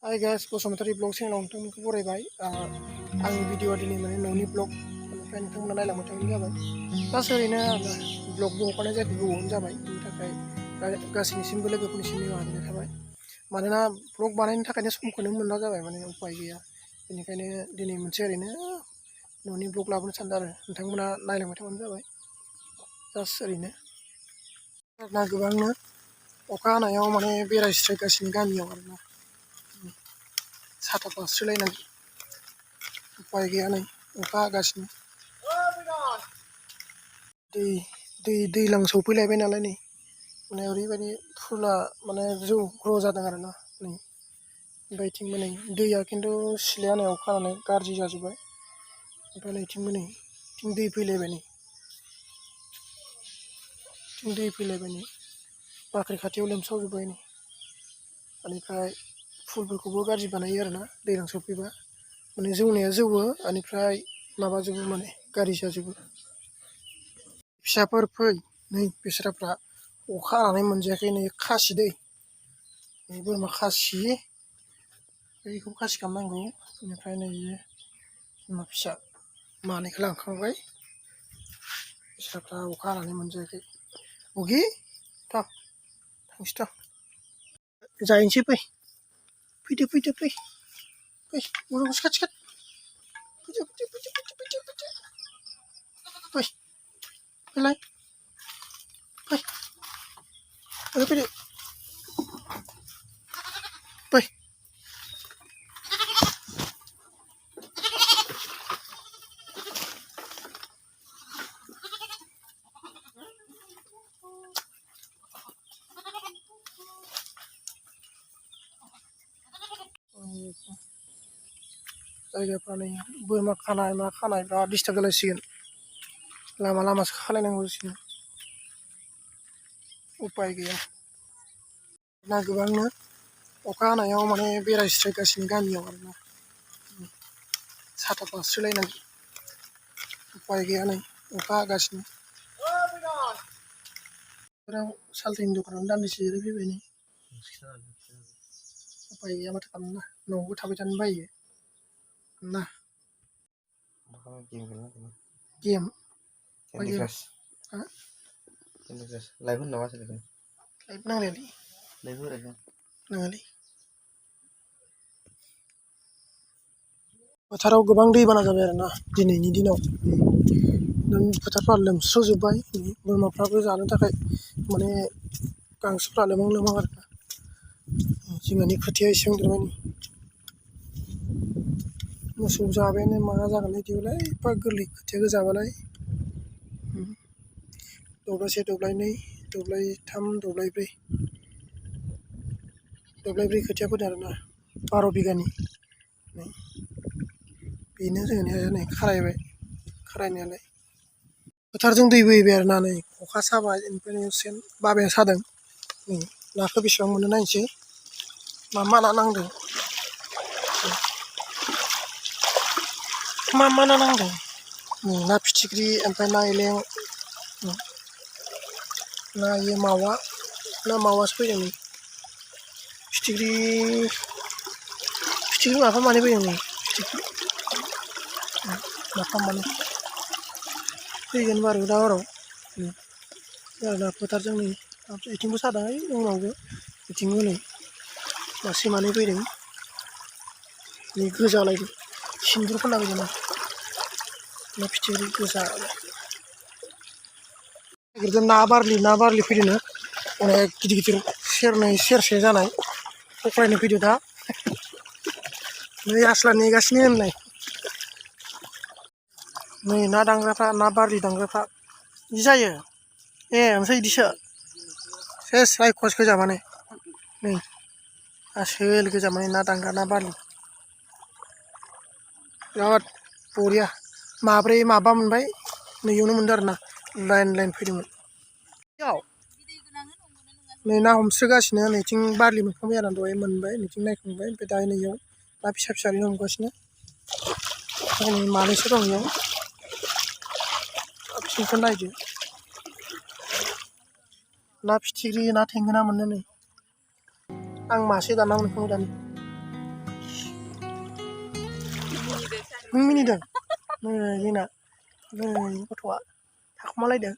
Hai guys, Basumatary blog चेनेलाव नोंथांमोनखौ बरायबाय। आंनि भिडिअआ दिनै माने न'नि ब्लग, बेनिफ्राय नोंथांमोना नायलांबाय थाबानो जाबाय। जास्ट ओरैनो ब्लगबो हगारनाय जायाखै, गोबावानो जाबाय। बेनि थाखाय गासैनिसिमबो लोगोफोरनिसिम निमाहा बिनाय थाबाय। मानोना ब्लग बानायनो थाखायनो समखौनो मोनला जाबाय, माने उपाय गैया। बेनिखायनो दिनै मोनसे ओरैनो न'नि ब्लग लाबोनो सानदों आरो नोंथांमोना नायलांबाय थाबानो जाबाय। जास्ट ओरैनो गोबांनो अखा हानायाव माने बेरायस्रायगासिनो गामियाव आरोना। साथा बास्रिलायनाय उपाय गैया, नै अखा हागासिनो। दैज्लां सौफैलायबाय नालाय नै माने ओरैबायदि फुला माने ग्र' जादों आरोना नै। ओमफ्राय नै दैया खिन्थु सिलाया नै अखा हानानै गाज्रि जाजोब्बाय। ओमफ्राय नैथिंबो नै दै फैलायबाय, नै बाख्रि खाथियाव लोमसावजोब्बाय नै। बेनिफ्राय फुलफोरखौबो गाज्रि बानायो आरोना दैज्लां सफैबा, माने जौनाया जौवो, बेनिफ्राय माबाजोबो माने गाज्रि जाजोबो। फिसाफोर फै, नै बेस्राफ्रा अखा हानानै मोनजायाखै, नै खासि दै, नै बोरमा खासि, बेखौ खासि खालामनांगौ। बेनिफ्राय नै बिमा फिसा मानैखौ लांखांबाय। बेस्राफ्रा अखा हानानै मोनजायाखै। अगि थांसै थ' जाहैनोसै, फैदो खाथि फैदो फैलाय फैदो जायगाफ्रा नै बोरमा खानाय मा खानाय बिराद डिस्टार्ब जालायसिगोन। लामासो खालायनांगौ जासिगोन, उपाय गैया। गोबांनो अखा हानायाव माने बेरायस्रायगासिनो गामियाव आरोना। साथा बास्रिलायनाय उपाय गैया, नै अखा हागासिनो। सालथेनि दखानाव दान्दिसे जिरायफैबाय नै। उपाय गैया, माथो खालामनो, न'आवबो थाबाय थानो बायो ना। गेम लाइभ होनो नामा सोरखौ? लाइभ नांलायालै, नाङालै। फोथाराव गोबां दैबाना जाबाय आरोना दिनैनि दिनाव। फोथारफ्रा लोमस्र'जोब्बाय, बोरमाफ्राबो जानो थाखाय माने गांसोफ्रा लोमां आरोना। जोंहानि खोथिया एसेबां देरबाय नै। मोसौ जाबायानो मा जागोनलै देवलाय, एफा गोरलै खोथियाखौ जाबालाय। दब्लायसे, दब्लायनै, दब्लायथाम, दब्लायब्रै खोथिया फोदों आरोना 12 बिगानि। बेनो जोंहानिया नै खारायबाय, खारायनायालाय। फोथारजों दै बोहैबाय आरोना, नै खखा साबाय, बेनिफ्राय बाबाया सादों। नै नाखौ बेसेबां मोनो नायनोसै, मा ना नांदों, मा ना नांदों। ना फिथिख्रि, ओमफ्राय ना एलें, ना मावासो फैदों नै। फिथिख्रि माफा मानै फैदों नै, माफा मानै फैगोन बारु दा हराव। आरोना फोथारजों नै बिथिंबो सादोंहाय, उनावबो बिथिंबो नै मासे मानै फैदों। नै गोजालायदों, सिन्दुर फोनना फैदों ना फिथिख्रि गोजा। ना बारलि फैदोंनो, अनेक गिदिर सेरनै सेरसे जानाय फख्रायनो फैदो दा। नै आस्ला नेगासिनो होनलाय। नै ना दांग्राफ्रा, ना बारलि दांग्राफ्रा बिदि जायो। ओमफ्राय बिदिसो सेस रायखस गोजा, माने नै आसोल गोजा, माने ना दांग्रा ना बारलि बिराद बरिया। माब्रै माबा मोनबाय, नैयावनो मोनदों आरोना, लाइन फैदोंमोन। नै ना हमस्रोगासिनो, नैथिं बारलि मोनखांबाय आरो दहाय मोनबाय, नैथिं नायखांबाय, ओमफ्राय दा नैयाव ना फिसा हमगासिनो। नै मानैसो दं इयाव, बिसोरखौ नायदो। ना फिथिख्रि, ना थेंगोना मोनो नै। आं मासे दाना मोनखांबाय दानि। नों मिनिदों नै जोंना नै गथ'आ थाखुमालायदों